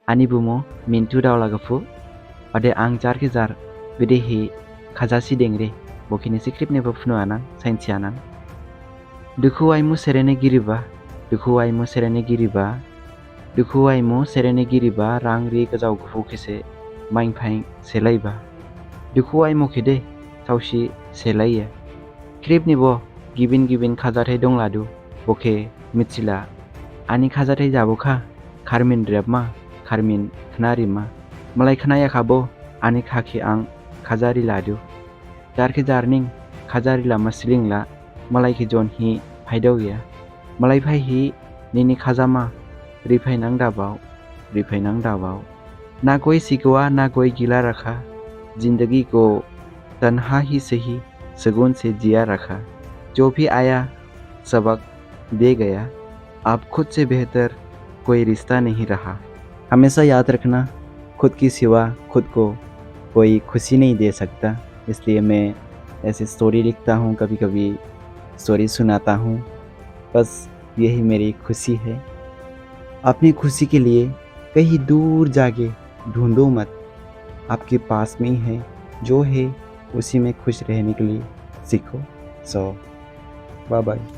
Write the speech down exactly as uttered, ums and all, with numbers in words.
Ani bumu Mintu Daolagupu. Ode ang jar khe jar bedehe khajasi dengre, bo khe nisi khrip nebo phunu anang, sainthi anang. Dukhu waimu serene giriba, dukhu waimu serene giriba, dukhu waimu serene giriba, rang ri gajao gupu khe se maing phaing selaiba. Dukhu waimu khe de saosi selaiya. Khrip nebo gibin gibin khajathai dongladu, bo khe mithila. Ani khajathai jabukha, kharmin rebma, kharmin khnarima. Malai khnaya khabo, ani kha khe ang khaja riladu. Jar khe jar ning khaja rilama slingla, malai khe jon hi phaidaoya. Malai phai hi nini khajama riphainang dabao, riphainang dabao. ना कोई शिकवा, ना कोई गिला रखा, जिंदगी को तन्हा ही सही, सुकून से जिया रखा। जो भी आया, सबक दे गया। अब खुद से बेहतर कोई रिश्ता नहीं रहा। हमेशा याद रखना, खुद के सिवा खुद को कोई खुशी नहीं दे सकता। इसलिए मैं ऐसे स्टोरी लिखता हूँ, कभी-कभी स्टोरी सुनाता हूँ। बस यही मेरी खुशी है। अपनी खुशी के लिए कहीं दूर जाके ढूंढो मत, आपके पास में ही है। जो है, उसी में खुश रहने के लिए सीखो। So, bye bye।